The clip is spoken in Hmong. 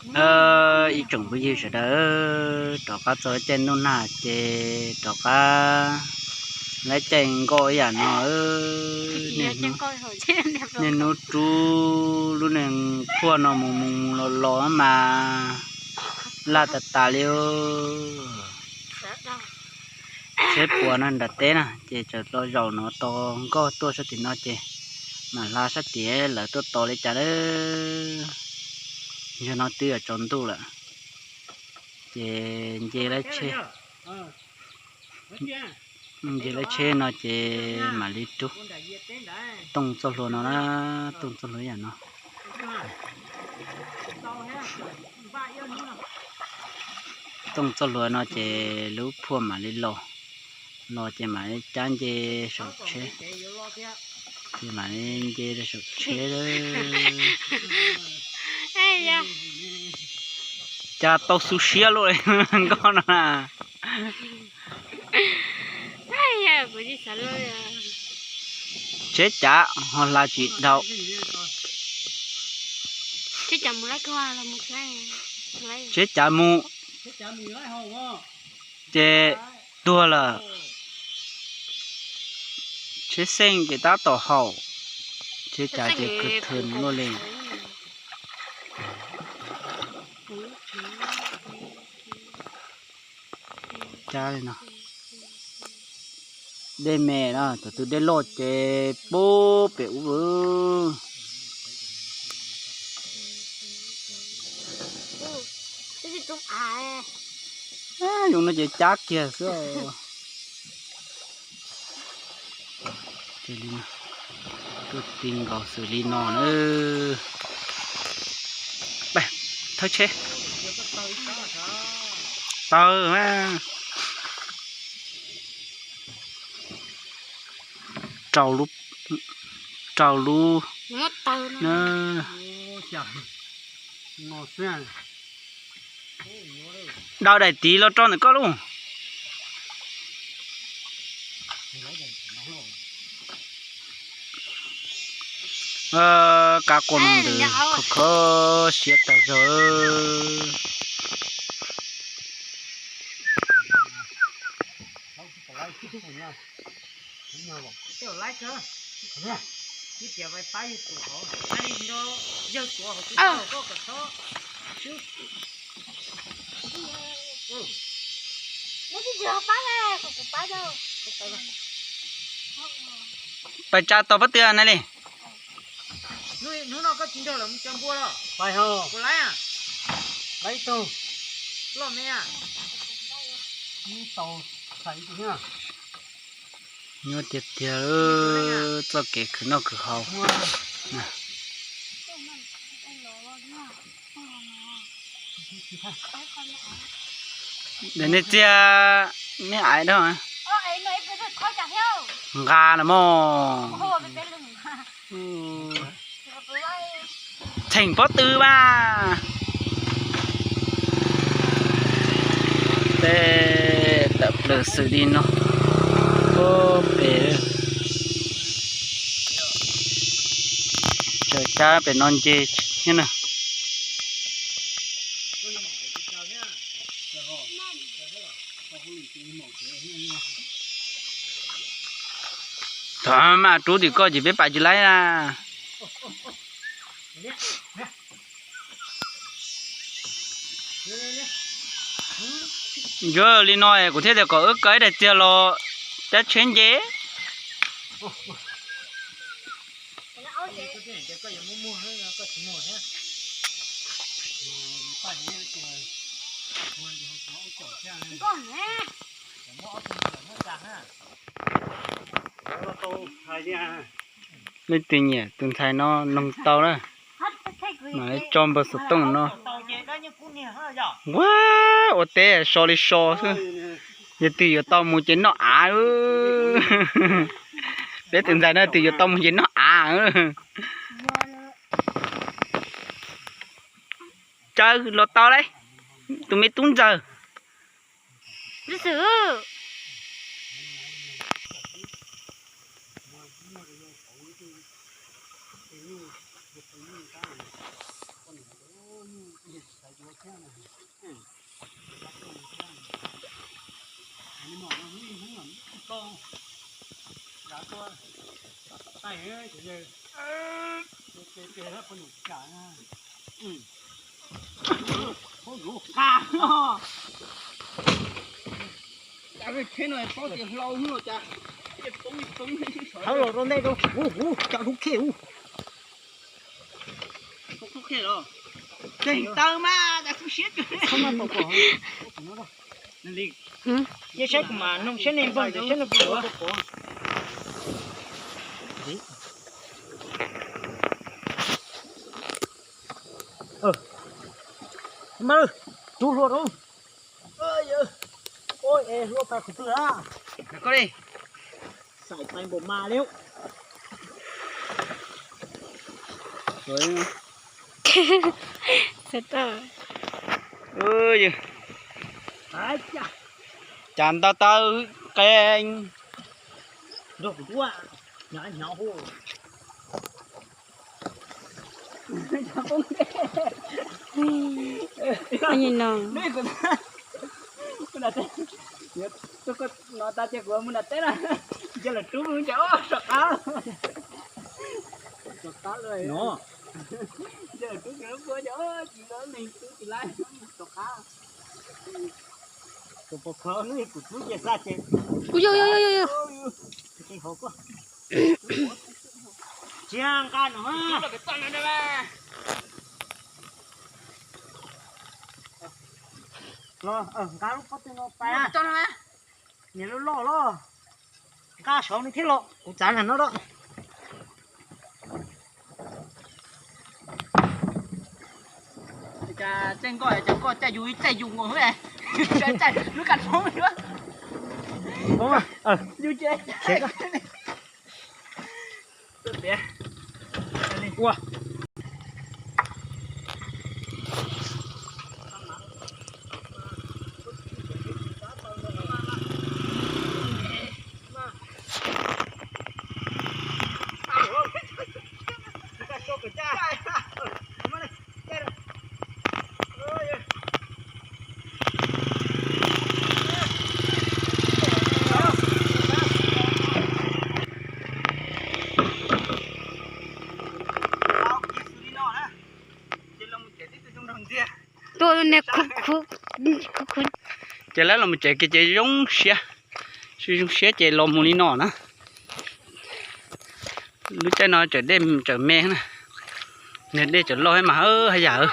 Ib tsoom phooj ywg sawv daws, rov qab txog caij ntuj nag ces rov qab laib caij nkoj ib yam no. Niaj hnub rub lub nees phuaj no mus mus los los mas laj tas tas li. Tsheb puas no nram teb na ces txawm los zaum no tos nkoj tuaj sab tim no ces mam hla sab tim lawv tuaj tos li cas lawm. Yog no twb yuav tsaus ntuj lawm ces nce lawv tsheb, nce lawv tsheb no ces mam li rub tooj txoj hlua no na, tooj txoj hlua yam no. Tooj txoj hlua no ces lub phuaj mam li los, los ces mam li cab nce saum tsheb, ces mam li nce rau saum tsheb. Cas tau xu siab luaj li nkoj no na. Tsheb cav ho hla tsis dhau. Tsheb cav mus, ces tuag lawm. Tsheb xeej ces tab tom haum, tsheb cav ces kawg thwm luaj li. Cab li no. Dej me na, cov twg dej loj ces pub pem ub. Zoo no ces cab kiag xwb. Tuaj ti nkaus xws li no na. Thawb tsheb. Tawg. Rau lub, rau lub. Daws daim tiv los rau ntawm koj lauj. Kab quaj no ntws khov khov siab tag zog. Pais tsa tau pob tw na li. Nyuaj tiag tiag txoj kev khwv noj khwv haus. Ntawm nej txiag nej aiv dab nqa na mog. Theem pob tw mas. Tej tawm plaws xws li no. Puag pem tsaws cab pem no nce thiab na. Thaum mas rub tim koj ces peb pais tsis laib na. Yog li no kuv thiaj tias kom wb kaw ib daim txiag los cab tsheb nce. Leej twg nyiam tus ntxhais no noog tau na, mam li tso npawg xov tooj no. Ua, ua teb so li so xwb. Yog twg yuav tau mus ces noj av. Peb tus ntxhais no twg yuav tau mus ces noj av. Tsaws los tau lauj, tus me tub ntxawg. Thawb los rau ntej rau, ub, ub, cov lub khej ub. Tseem taw mas tas kuv siab kawg. Cia saib kuv mam nug saib nej npog ntawd saib nws puas yuav. Mas, rub hlua rau. Ua es hlua tas qhov twg a? Koj li, xaim pais npaum mas li. Cas ntau taw qe. Ua li no. No tas ces kuv mus nram teb na. Nce lawm rub mus ces sov qab. Sov qab lawm. Nce lawm rub ces lub kua ces tsis lawm, tsis lawm, sov qab. Tus pov khawv hnub kuv rub ces xa ces. Ua yog yog yog yog. Tsis nqa no. Los nqa lub pob tw no pais. Niam lub loj los nqa saud no thiab los kuv txav nram no da. Cas txaij nkoj, cas nkoj caij yus ib txaij yus nkaus, lub kas hmoob. Yus ces ua. Tuaj ne, ces lawv los mus tsev kiag ces zoo siab, zoo siab ces los mus li no na. Lub caij no tseem dej tseem me na, niag dej tseem loj mas haj yam.